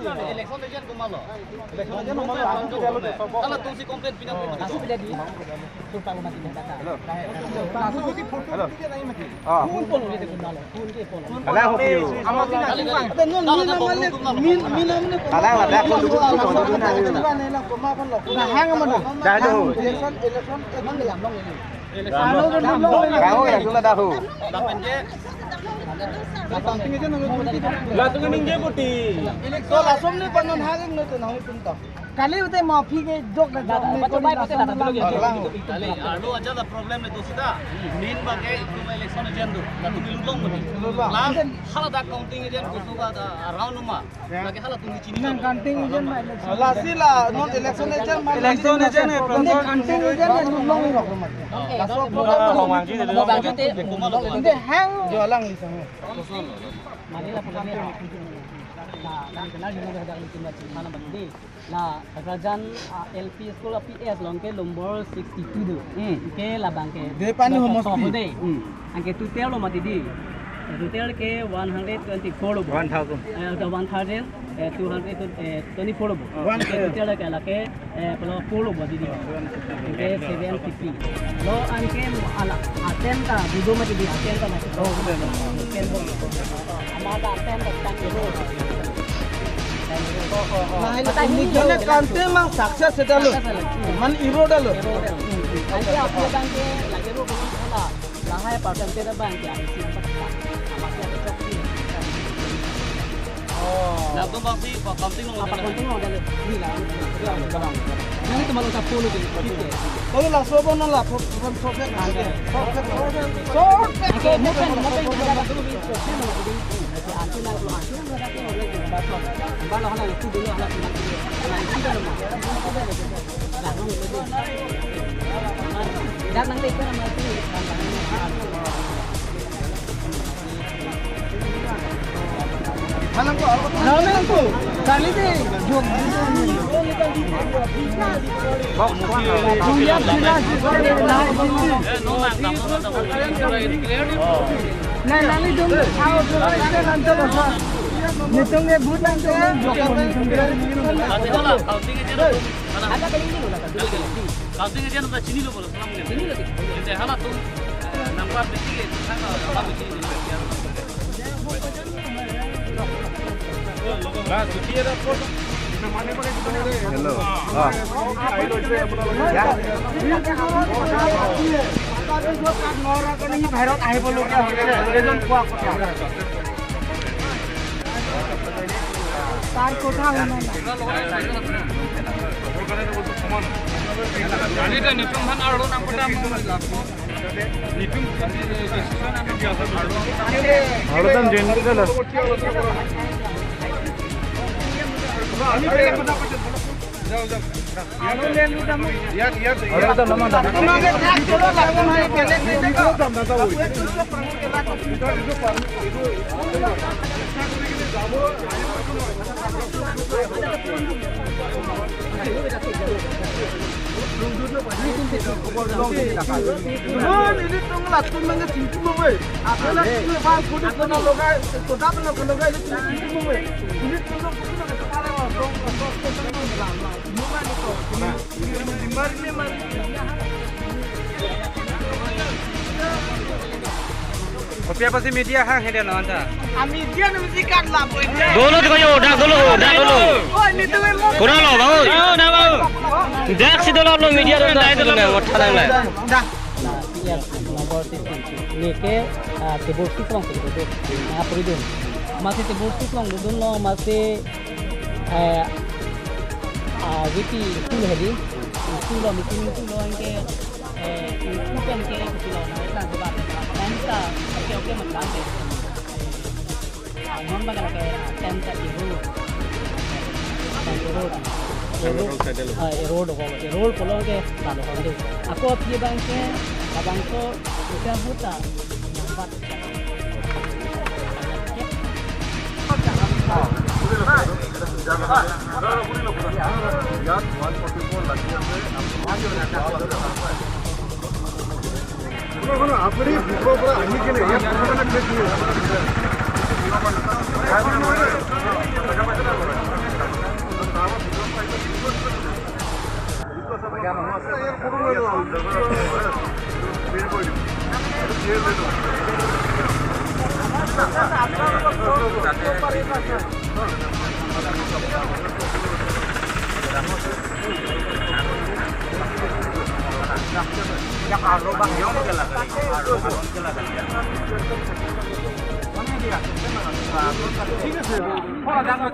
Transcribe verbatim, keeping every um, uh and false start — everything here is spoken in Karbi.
Election agent komatlo? Election agent komatlo? Hala atumsi complaint pina komatlo? Laso pila di. Hello. Hello. Ah. Phone, phone ulit komatlo? Phone ke phone? Hala ho piu. Hala ho piu. Hala ho piu. Dah ho. Election, election, election. Dah ho ya, sudah dah ho. Lapen ke. Latum ningje puti. To lason ne panon haging no to nang itum to. Kali ute mafi ke jok da jok ne ko la. Kali, arlo aja la problem ne to sita. Main bangke itum election agent do. Latum ilulong puti. Ilulong. Lam hala dak counting agent kusuka da around uma. Lake hala atumsi chini. Nang counting agent ma election. Lasi la non election agent ma. Election agent e. Nang counting agent e, nang nong lo. Oke, laso mo bang jute, mo bang jute. Inde hang jo alang li sang. Mane la program na, na kenal dulu dah dah lu cuma cuma nama di. La Rajan, ah, L P school a P S along ke nombor sixty-two do. Hmm. Ke labang ke Depani Doctor homosti. Soho de. Hmm. Anke total lo mati di. Total ke one hundred twenty-four lo bo. One thousand. Eh, the one thousand, eh, two hundred, eh, twenty-four lo bo. One, anke total ke lake, eh, pala four lo bo di di. Anke seven fifty. Lo anke ala attend ta, dudo mati di attend ta mati. Oh, attend bo. Amada attend ta tang lo. Mane counting mang success seta lo. Mane iro da lo. Anke aphi abang ke lake ro ko hala. Lahai percentage abang ke isi yang tak. Amat ya tak. Oh. Latum bangsi counting lo. Apa counting lo da lo? Ni la. Nang itu malu sa puluh di. Kalau la sobo no la pro-, pro-, profit. Profit, profit. Oke, mungkin, mungkin ada dulu di. Nang nangli dum, how to understand until the first. Nitum ne but until the joke nitum ke. Ada kali ini loh, kali kali. Counting agent ta chini lo bolo, salam ke. Chini lo, chini. Ente hala atum, eh, number besi ke, tang hala besi. Hello. Ah. Tar kotha hona na. Ani ta nitum han arlo nang kotha mo. Arotan join kori dalo. Arotan lama da. Mon, ilitum latum nangchingki mo bai. Apela tu bang kudu kena logai, kodak kena logai ilitum chingki mo bai. Ilitum lo kudu kena kepala lo, lo, lo, lo, lo, lo, lo. Mo bai ilitum. Ini, ini, ini, ini, ini. Kopi apotsi media hang hede non ta. Ami dia nungsi kat lapo ini. Dolo to yo, dak dolo, dak dolo. Oh, ini tuh memang. Kurang lo, bang. Oh, dah, bang. Dak si dolo lo media dolo, dak dolo, nggak mau tenang lah. Dah. Nah, iya, nomor sixty. Neke, ah, tebur six long, tebur six. Nah, apa itu? Masih tebur six long, dudun lo, masih, eh, ah, V P school hedi. School lo, meeting school lo, anke Eh, itum ke, itum lo, na, na, na, na, tenth ta, okay, okay, mat lang ke. Ah, non ba ke tenth ta iru. Road. Road side lo. Ah, road ko, road pulo ke lalu kan dei. Ako aphi abang ke, abang ko, kita huta, nambat. ইয়াত one forty four লাগি আছে। আপুনি ভিতৰৰ পৰা আহি কিনে ইয়াত মানে প্লেট দিয়ে।